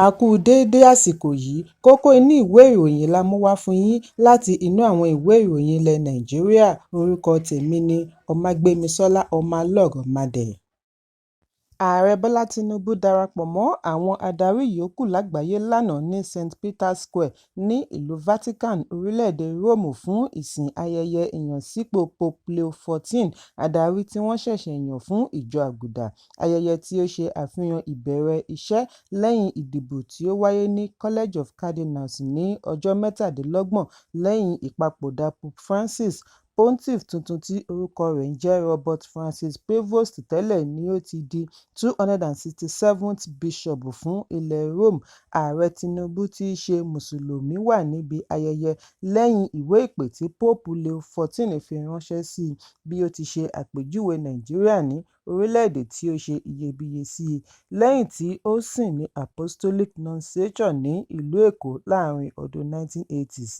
A kú déédé àsìkò yìí. Kókó inú ìwé ìròyìn la mú wá fún yín láti inú àwọn ìwé ìròyìn ilẹ̀ Nàìjíríà. Orúkọ tèmi ni Ọmágbémisọ́lá Ọmọlọ́rọ̀mádé. Ààrẹ Bọ́lá Tinubu darapọ̀ mọ́ àwọn adarí yòókù lágbàáyé lánàá ní St. Peter's Square ní ìlú Vatican, orílẹ̀-èdè Róòmù fún ìsìn ayẹyẹ ìyànsípò Pope Leo XIV, adarí tí wọ́n ṣẹ̀ṣẹ̀ yàn fún Ìjọ Àgùdà, ayẹyẹ tí ó ṣe àfihàn ìbẹ̀rẹ̀ iṣẹ́ lẹ́yìn ìdìbò tí ó wáyé ní College of Cardinals ní ọjọ́ 27 lẹ́yìn ìpapòdà Pope Francis. Pontiff tuntun tí orúkọ rẹ̀ ń jẹ́ Robert Francis Prevost tẹ́lẹ̀ ni ó ti di 267th Bíṣọọ̀bù fún ilẹ̀ Rome. Ààrẹ Tinubu tí í ṣe Mùsùlùmí wà níbi ayẹyẹ lẹ́yìn ìwé ìpè tí Póòpù Leo XIV fi ránṣẹ́ sí i bí ó ti ṣe àpèjúwe Nàìjíríà ní orílẹ̀-èdè tí ó ṣe iyebíye sí i lẹ́yìn tí ó sìn ní Apostolic Nunciature ní ìlú Èkó láàrin ọdún 1980s.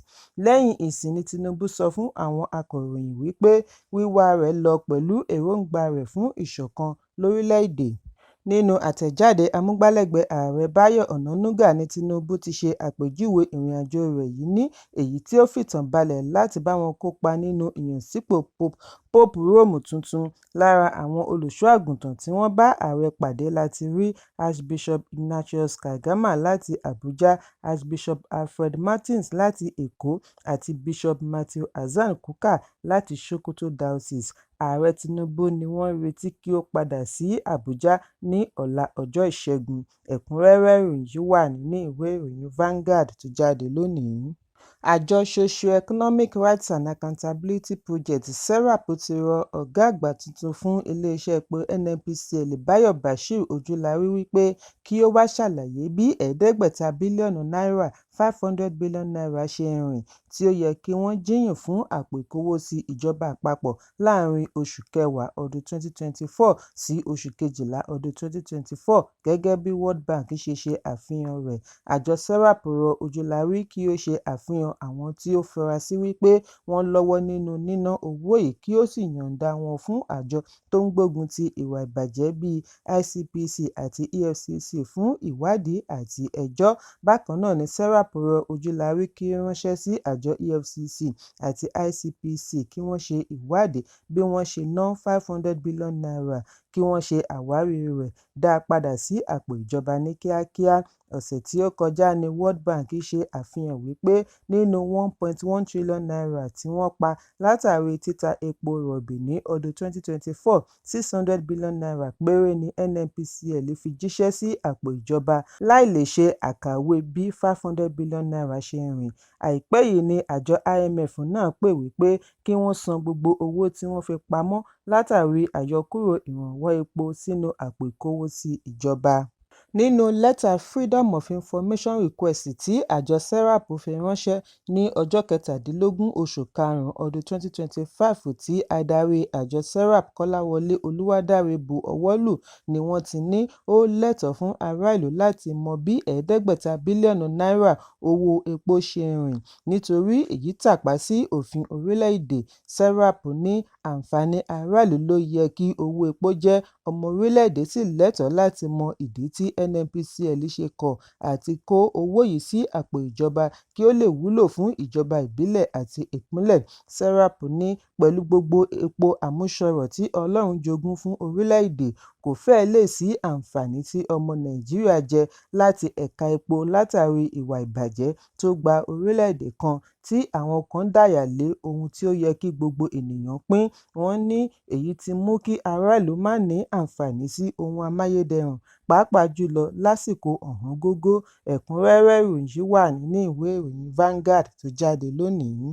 Lẹ́yìn ìsìn ní Tinubu sọ fún àwọn akọ̀ròyìn wípé wíwá rẹ̀ lọ pẹ̀lú èròńgbà rẹ̀ fún ìṣọ̀kan lórílẹ̀-èdè. Nínú àtẹ̀jáde amúgbálẹ́gbẹ̀ẹ́ Ààrẹ Báyọ̀ Ọ̀nànúgà ní Tinubu ti ṣe àpèjúwe ìrìnàjò rẹ̀ yìí ní èyí tí ó fìtàn balẹ̀ láti bá wọn kópa nínú ìyànsípò Póòpù Róòmù tuntun. Lára àwọn olùṣọ́-àgùntàn tí wọ́n bá ààrẹ pàdé láti rí Archbishop Ignatius Kaigama láti Abuja, Archbishop Alfred Martins láti Èkó àti Bishop Matthew Hassan Kukah láti Sokoto Diocese. Ààrẹ Tinubu ni wọ́n ń retí kí ó padà sí Àbújá ní ọ̀la ọjọ́ Ìṣẹ́gun. Ẹ̀kúnrẹ́rẹ́ ìròyìn yìí wà nínú ìwé ìròyìn Vanguard tó jáde lónìí. Àjọ Socio-Economic Rights and Accountability Project (SERAP) ti rọ ọ̀gá àgbà tuntun fún iléeṣẹ́ epo NNPCL Báyọ̀ Bashir Ojúlárí wípé kí ó wá ṣàlàyé bí ẹ̀ẹ́dẹ́gbẹ̀ta bílíọ̀nù náírà ₦500 billion ṣe rìn tí ó yẹ kí wọ́n jíyìn fún àpò ìkówósí ìjọba àpapọ̀ láàrin oṣù kẹwàá ọdún 2024 sí oṣù kejìlá ọdún 2024 gẹ́gẹ́ bí World Bank ṣe ṣe àfihàn rẹ̀. Àjọ SERAP rọ Ojúlárí kí ó ṣe àfihàn àwọn tí ó fura sí wípé wọ́n lọ́wọ́ nínú níná owó yìí kí ó sì yọ̀ǹda wọn fún àjọ tó ń gbógun ti ìwà ìbàjẹ́ bíi ICPC àti EFCC fún ìwádìí àti ẹjọ́. Bákan náà ni SERAP rọ Ojúlárí kí ó ránṣẹ́ sí àjọ EFCC àti ICPC kí wọ́n ṣe ìwádìí bí wọ́n ṣe ná ₦500 billion kí wọ́n ṣe àwárí rẹ̀ dá padà sí àpò ìjọba ní kíákíá. Ọ̀sẹ̀ tí ó kọjá ní World Bank ṣe àfihàn wípé nínú ₦1.1 trillion tí wọ́n pa látàrí títa epo rọ̀bì ní ọdún 2024, ₦600 billion péré ni NNPCL fi jíṣẹ́ sí àpò ìjọba láì lè ṣe àkàwé bí ₦500 billion ṣe rìn. Àìpẹ́ yìí ni àjọ IMF náà pè wípé kí wọ́n san gbogbo owó tí wọ́n fi pamọ́ látàrí àyọkúrò ìrànwọ́ epo sínú àpò ìkówósí ìjọba. Nínú lẹ́tà Freedom of Information Request tí àjọ SERAP fi ránṣẹ́ ní ọjọ́ 17 oṣù karùn-ún ọdún 2025 tí adarí àjọ SERAP Kọ́láwọlé Olúwadáre bu ọwọ́ lù ni wọ́n ti ní ó lẹ́tọ̀ọ́ fún ará ìlú láti mọ bí ẹ̀ẹ́dẹ́gbẹ̀ta bílíọ̀nù náírà owó epo ṣe rìn nítorí èyí tàpá sí òfin orílẹ̀-èdè. SERAP ní àǹfààní aráàlú ló yẹ kí owó epo jẹ́, ọmọ orílẹ̀-èdè sì lẹ́tọ̀ọ́ láti mọ ìdí tí NNPCL ṣe kọ̀ àti kó owó yìí sí àpò ìjọba kí ó lè wúlò fún ìjọba ìbílẹ̀ àti ìpínlẹ̀. SERAP ní pẹ̀lú gbogbo epo àmúṣọrọ̀ tí Ọlọ́run jogún fún orílẹ̀-èdè, kò fẹ́ẹ̀ lè sí àǹfààní tí ọmọ Nàìjíríà jẹ láti ẹ̀ka epo látàrí ìwà ìbàjẹ́ tó gba orílẹ̀-èdè kan tí àwọn kan dàyà lé ohun tí ó yẹ kí gbogbo ènìyàn pín. Wọ́n ní èyí ti mú kí aráàlú má ní àǹfààní sí ohun amáyédẹrùn, pàápàá jùlọ lásìkò ọ̀wọ́ngógó. Ẹ̀kúnrẹ́rẹ́ ìròyìn yìí wà nínú ìwé ìròyìn Vanguard tó jáde lónìí.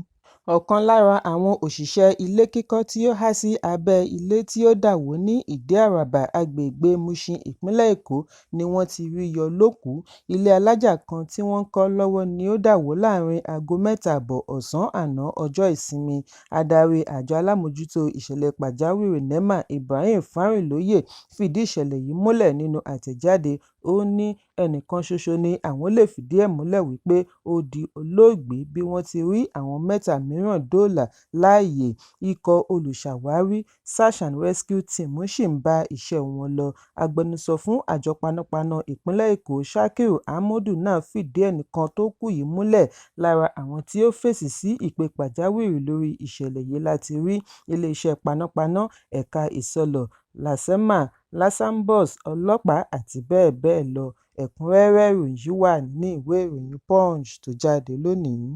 Ọ̀kan lára àwọn òṣìṣẹ́ ilé kíkọ́ tí ó há sí abẹ́ ilé tí ó dà wó ní Ìdí-Àràbà, agbègbèe Mushin, ìpínlẹ̀ Èkó ni wọ́n ti rí yọ lókùú. Ilé alájà kan tí wọ́n ń kọ́ lọ́wọ́ ni ó dà wó láàrin aago 3:30 ọ̀sán àná ọjọ́ Ìsinmi. Adarí àjọ alámòójútó ìṣẹ̀lẹ̀ pàjáwìrì NEMA, Ibrahim Farinloye, fìdí ìṣẹ̀lẹ̀ yìí múlẹ̀ nínú àtẹ̀jáde. Ó ní ẹnìkan ṣoṣo ni àwọn lè fìdí ẹ̀ múlẹ̀ wípé ó di olóògbé bí wọ́n ti rí àwọn mẹ́ta mìíràn. mìíràn dóòlà láàyè. Ikọ̀ olùṣàwárí Search and Rescue Team ṣì ń bá iṣẹ́ wọn lọ. Agbẹnusọ fún àjọ panápaná ìpínlẹ̀ Èkó, Shakiru Amadu náà fìdí ẹnìkan tó kú yìí múlẹ̀. Lára àwọn tí ó fèsì sí ìpè pàjáwìrì lórí ìṣẹ̀lẹ̀ yìí láti rí iléeṣẹ́ panápaná, ẹ̀ka Ìsọlọ̀, LASEMA, LASAMBUS, ọlọ́pàá àti bẹ́ẹ̀ bẹ́ẹ̀ lọ. Ẹ̀kúnrẹ́rẹ́ ìròyìn yìí wà nínú ìwé ìròyìn Punch tó jáde lónìí.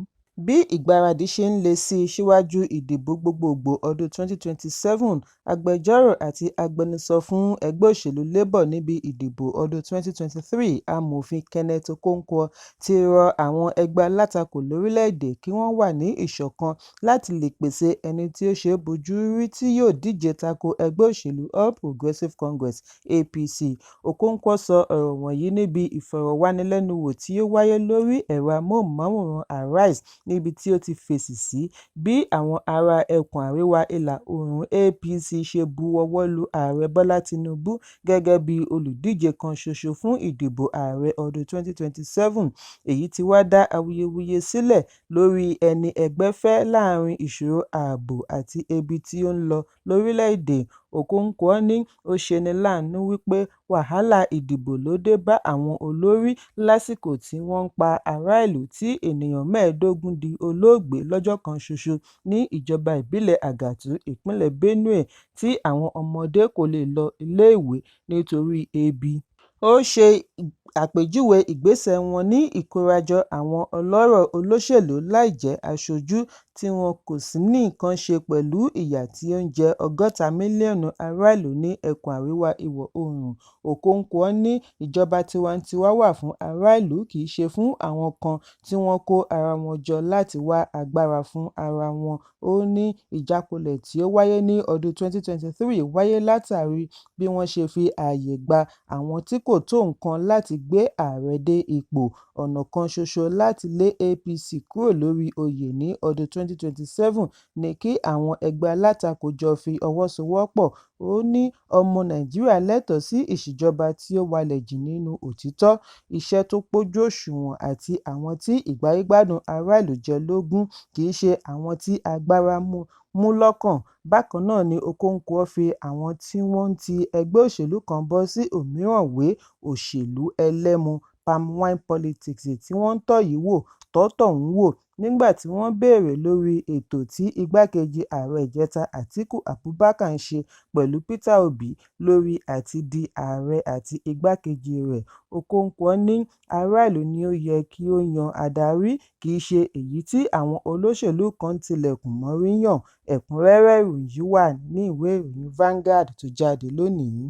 Bí ìgbáradì ṣe ń le sí i síwájú ìdìbò gbogboògbò ọdún 2027, agbẹjọ́rò àti agbẹnusọ fún ẹgbẹ́ òṣèlú Labour níbi ìdìbò ọdún 2023, Amòfin Kenneth Okonkwo, ti rọ àwọn ẹgbẹ́ alátakò lórílẹ̀-èdè kí wọ́n wà ní ìṣọ̀kan láti lè pèsè ẹni tí ó ṣeé bojú rí tí yóò díje tako ẹgbẹ́ òṣèlú All Progressive Congress (APC). Okonkwo sọ ọ̀rọ̀ wọ̀nyí níbi ìfọ̀rọ̀wánilẹ́nuwò tí ó wáyé lórí ẹ̀rọ amóhùnmáwòrán Arise níbi tí ó ti fèsì sí bí àwọn ará ẹkùn àríwá ìlà-oòrùn APC ṣe bu ọwọ́ lu Ààrẹ Bọ́lá Tinubu gẹ́gẹ́ bí olùdíje kan ṣoṣo fún ìdìbò ààrẹ ọdún 2027, èyí tí wá dá awuyewuye sílẹ̀ lórí ẹni ẹgbẹ́ fẹ́ láàárín ìṣòro ààbò àti ebi tí ó ń lọ lórílẹ̀-èdè. Okonkwo ní ó ṣeni láàánú wípé wàhálà ìdìbò ló dé bá àwọn olórí lásìkò tí wọ́n ń pa ará ìlú tí ènìyàn 15 di olóògbé lọ́jọ́ kan ṣoṣo ní ìjọba ìbílẹ̀ Àgàtú, ìpínlẹ̀ Benue, tí àwọn ọmọdé kò lè lọ iléèwé nítorí ebi. Ó ṣe àpèjúwe ìgbésẹ̀ wọn ní ìkórajọ àwọn ọlọ́rọ̀ olóṣèlú láìjẹ́ aṣojú, tí wọn kò sì ní nǹkan ṣe pẹ̀lú ìyà tí ó ń jẹ 60 mílíọ̀nù ará ìlú ní ẹkùn àríwá ìwọ̀-oòrùn. Okonkwo ní ìjọba tiwantiwa wà fún ará ìlú kì í ṣe fún àwọn kan tí wọ́n kó ara wọn jọ láti wá agbára fún ara wọn. Ó ní ìjákulẹ̀ tí ó wáyé ní ọdún 2023 wáyé látàrí bí wọ́n ṣe fi ààyè gba àwọn tí kò tó nǹkan láti gbé ààrẹ dé ipò. Ọ̀nà kan ṣoṣo láti lé APC kúrò lórí oyè ní ọdún 2027 ni kí àwọn ẹgbẹ́ alátakò jọ fi ọwọ́ sowọ́pọ̀. Ó ní ọmọ Nàìjíríà lẹ́tọ̀ọ́ sí ìṣèjọba tí ó walẹ̀ jìn nínú òtítọ́, iṣẹ́ tó pójú òṣùwọ̀n àti àwọn tí ìgbáyé-gbádùn ará ìlú jẹ lógún, kì í ṣe àwọn tí agbára mú lọ́kàn. Bákan náà ni Okonkwo fi àwọn tí wọ́n ń ti ẹgbẹ́ òṣèlú kan bọ́ sí òmíràn wé òṣèlú ẹlẹ́mu palm wine politics tí wọ́n ń tọ́ yìí wò tọ́ tọ̀hún wò. Nígbà tí wọ́n béèrè lórí ètò tí igbákejì ààrẹ ìjẹta Atiku Abubakar ń ṣe pẹ̀lú Peter Obi lórí àti di ààrẹ àti igbákejì rẹ̀, Okonkwo ní ará ìlú ni ó yẹ kí ó yan adarí, kì í ṣe èyí tí àwọn olóṣèlú kan ń tilẹ̀kùn mọ́rí yàn. Ẹ̀kúnrẹ́rẹ́ ìròyìn yìí wà nínú ìwé ìròyìn Vanguard tó jáde lónìí.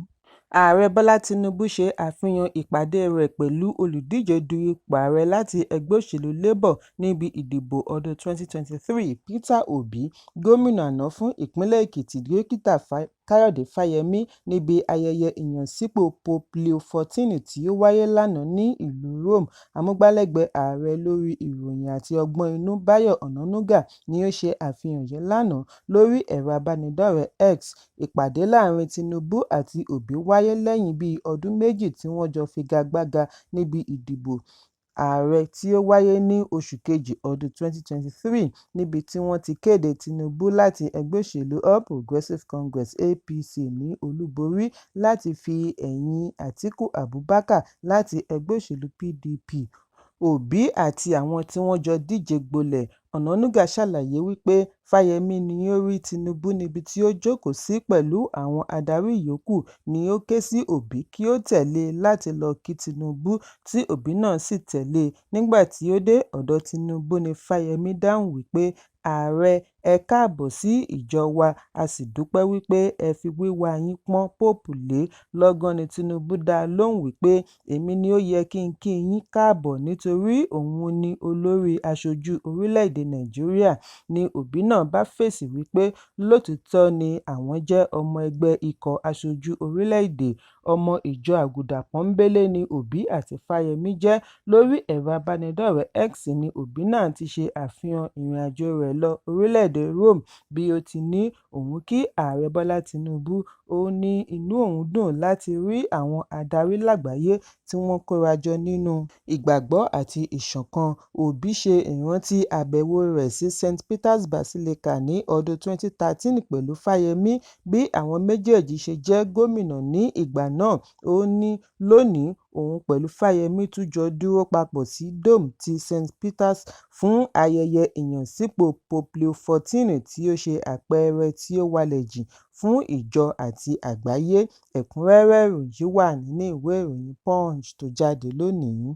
Ààrẹ Bọ́lá Tinubu ṣe àfihàn ìpàdé rẹ̀ pẹ̀lú olùdíje du ipò ààrẹ láti ẹgbẹ́ òṣèlú Labour níbi ìdìbò ọdún 2023, Peter Obi, gómìnà àná fún ìpínlẹ̀ Èkìtì Dókítà Káyọ̀dé Fáyẹmí níbi ayẹyẹ ìyànsípò Pope Leo XIV tí ó wáyé lánàá ní ìlú Rome. Amúgbálẹ́gbẹ̀ẹ́ ààrẹ lórí ìròyìn àti ọgbọ́n inú Báyọ̀ Ọ̀nànúgà ni ó ṣe àfihàn yìí lánàá lórí ẹ̀rọ ìbánidọ́rẹ̀ẹ́ X. Ìpàdé láàárín Tinubu àti Obi wáyé lẹ́yìn bíi ọdún méjì tí wọ́n jọ figagbága níbi ìdìbò ààrẹ tí ó wáyé ní oṣù kejì ọdún 2023, níbi tí wọ́n ti kéde Tinubu láti ẹgbẹ́ òṣèlú All Progressive Congress (APC) ní olúborí láti fi ẹ̀yìn Atiku Abubakar láti ẹgbẹ́ òṣèlú PDP, Obi àti àwọn tí wọ́n jọ díje gbolẹ̀. Ọ̀nànúgà ṣàlàyé wípé Fáyẹmí ni ó rí Tinubu níbi tí ó jókòó sí pẹ̀lú àwọn adarí yòókù ní ó ké sí Obi kí ó tẹ̀lé e láti lọ kí Tinubu, tí Obi náà sì tẹ̀lé e. Nígbà tí ó dé ọ̀dọ̀ Tinubu ní Fáyẹmí dáhùn wípé "Ààrẹ, ẹ káàbọ̀ sí ìjọ wa, a sì dúpẹ́ wípé ẹ fi wíwá yín pọ́n Póòpù lé." Lọ́gán ní Tinubu dá a lóhùn wípé èmi ni ó yẹ kí n kí yín káàbọ̀ nítorí òun ni olórí aṣojú orílẹ̀-èdè Nàìjíríà. Ni Obi náà bá fèsì wípé lótìítọ́ ni àwọn jẹ́ ọmọ ẹgbẹ́ ikọ̀ aṣojú orílẹ̀-èdè. Ọmọ ìjọ Àgùdà pọ́nńbélé ni Obi àti Fáyẹmí jẹ́. Lórí ẹ̀rọ ìbánidọ́rẹ̀ẹ́ X ní Obi náà ti ṣe àfihàn ìrìnàjòo rẹ̀ lọ orílẹ̀-èdè orílẹ̀-èdè Rome bí ó ti ní òun kí Ààrẹ Bọ́lá Tinubu. Ó ní inú òun dùn láti rí àwọn adarí lágbàáyé tí wọ́n kóra jọ nínú ìgbàgbọ́ àti ìṣọ̀kan. Obi ṣe ìrántí àbẹ̀wò rẹ̀ sí St Peter's Basilica ní ọdún 2013 pẹ̀lú Fáyẹmí bí àwọn méjèèjì ṣe jẹ́ gómìnà ní ìgbà náà. Ó ní lónìí, òun pẹ̀lú Fáyẹmí tún jọ dúró papọ̀ sí Dome ti St Peters fún ayẹyẹ ìyànsípò Pope Leo XIV tí ó ṣe àpẹẹrẹ tí ó walẹ̀ jìn fún ìjọ àti àgbáyé. Ẹ̀kúnrẹ́rẹ́ ìròyìn yìí wà nínú ìwé ìròyìn Punch tó jáde lónìí.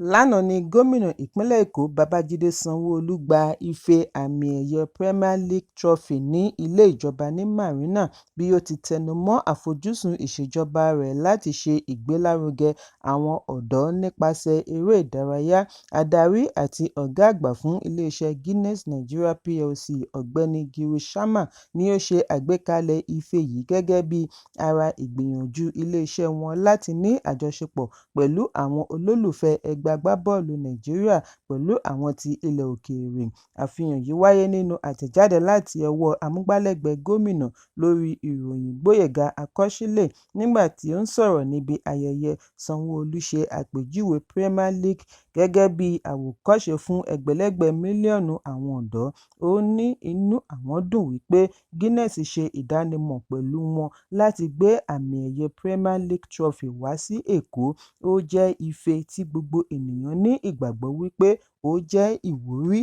Lánàá ní gómìnà ìpínlẹ̀ Èkó Babájídé Sanwó-Olú gba ife àmì-ẹ̀yẹ Premier League Trophy ní ilé ìjọba ní Marina bí ó ti tẹnu mọ́ àfojúsùn ìṣèjọba rẹ̀ láti ṣe ìgbélárugẹ àwọn ọ̀dọ́ nípasẹ̀ eré ìdárayá. Adarí àti ọ̀gá àgbà fún iléeṣẹ́ Guinness Nigeria Plc, Ọ̀gbẹ́ni Girish Sharma ni ó ṣe àgbékalẹ̀ ife yìí gẹ́gẹ́ bí ara ìgbìyànjú iléeṣẹ́ wọn láti ní àjọṣepọ̀ pẹ̀lú àwọn olólùfẹ́ ẹgbẹ́ agbábọ́ọ̀lù Nàìjíríà pẹ̀lú àwọn ti ilẹ̀ òkèèrè. Àfihàn yìí wáyé nínú àtẹ̀jáde láti ọwọ́ amúgbálẹ́gbẹ̀ẹ́ gómìnà lórí ìròyìn Gbóyèga Akọsílẹ̀. Nígbà tí ó ń sọ̀rọ̀ níbi ayẹyẹ, Sanwó-Olú ṣe àpèjúwe Premier League gẹ́gẹ́ bí àwòkọ́ṣe fún ẹgbẹ̀lẹ́gbẹ̀ mílíọ̀nù àwọn ọ̀dọ́. Ó ní inú àwọn dùn wípé Guinness ṣe ìdánimọ̀ pẹ̀lú wọn láti gbé àmì-ẹ̀yẹ Premier League Trophy wá sí Èkó. Ó jẹ́ ife tí gbogbo ènìyàn ní ìgbàgbọ́ wípé ó jẹ́ ìwúrí.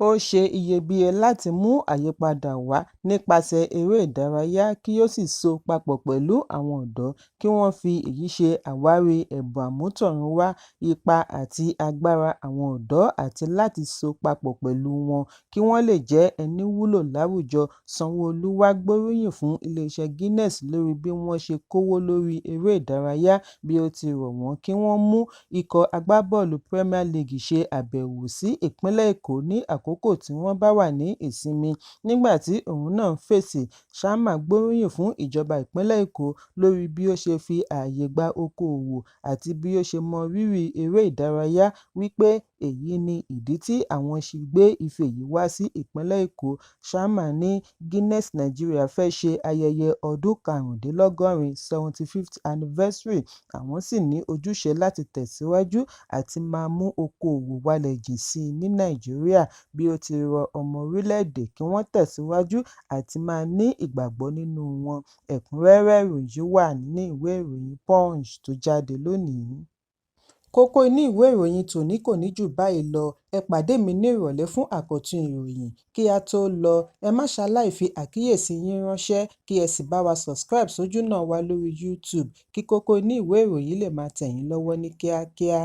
Ó ṣe iyebíye láti mú àyípadà wá nípasẹ̀ eré ìdárayá kí ó sì so papọ̀ pẹ̀lú àwọn ọ̀dọ́ kí wọ́n fi èyí ṣe àwárí ẹ̀bùn àmútọ̀runwá, ipá àti agbára àwọn ọ̀dọ́ àti láti so papọ̀ pẹ̀lú wọn kí wọ́n lè jẹ́ ẹní wúlò láwùjọ. Sanwó-Olú wá gbóríyìn fún iléeṣẹ́ Guinness lórí bí wọ́n ṣe kówó lórí eré ìdárayá bí ó ti rọ̀ wọ́n kí wọ́n mú ikọ̀ agbábọ́ọ̀lù Premier League ṣe àbẹ̀wò sí ìpínlẹ̀ Èkó ní àkókò tí wọ́n bá wà ní ìsinmi. Nígbà tí òun náà ń fèsì, Sharma gbóríyìn fún ìjọba ìpínlẹ̀ Èkó lórí bí ó ṣe fi ààyè gba okoòwò àti bí ó ṣe mọ rírì eré ìdárayá wípé èyí ni ìdí tí àwọn ṣe gbé ife yìí wá sí ìpínlẹ̀ Èkó. Sharma ní Guinness Nigeria fẹ́ ṣe ayẹyẹ ọdún 75 75th anniversary, àwọn sì ní ojúṣe láti tẹ̀síwájú àti máa mú okoòwò walẹ̀ jìn sí i ní Nàìjíríà bí ó ti rọ ọmọ orílẹ̀-èdè kí wọ́n tẹ̀síwájú àti máa ní ìgbàgbọ́ nínú wọn. Ẹ̀kúnrẹ́rẹ́ ìròyìn yìí wà nínú ìwé ìròyìn Punch tó jáde lónìí. Kókó inú ìwé ìròyìn tòní kò ní jù báyìí lọ. Ẹ pàdé mi ní ìrọ̀lẹ́ fún àkọ́tún ìròyìn. Kí á tó lọ, ẹ má ṣaláì fi àkíyèsí yín ránṣẹ́ kí ẹ sì bá wa subscribe sójúnà wa lórí YouTube kí kókó inú ìwé ìròyìn lè máa tẹ̀ yín lọ́wọ́ ní kíákíá.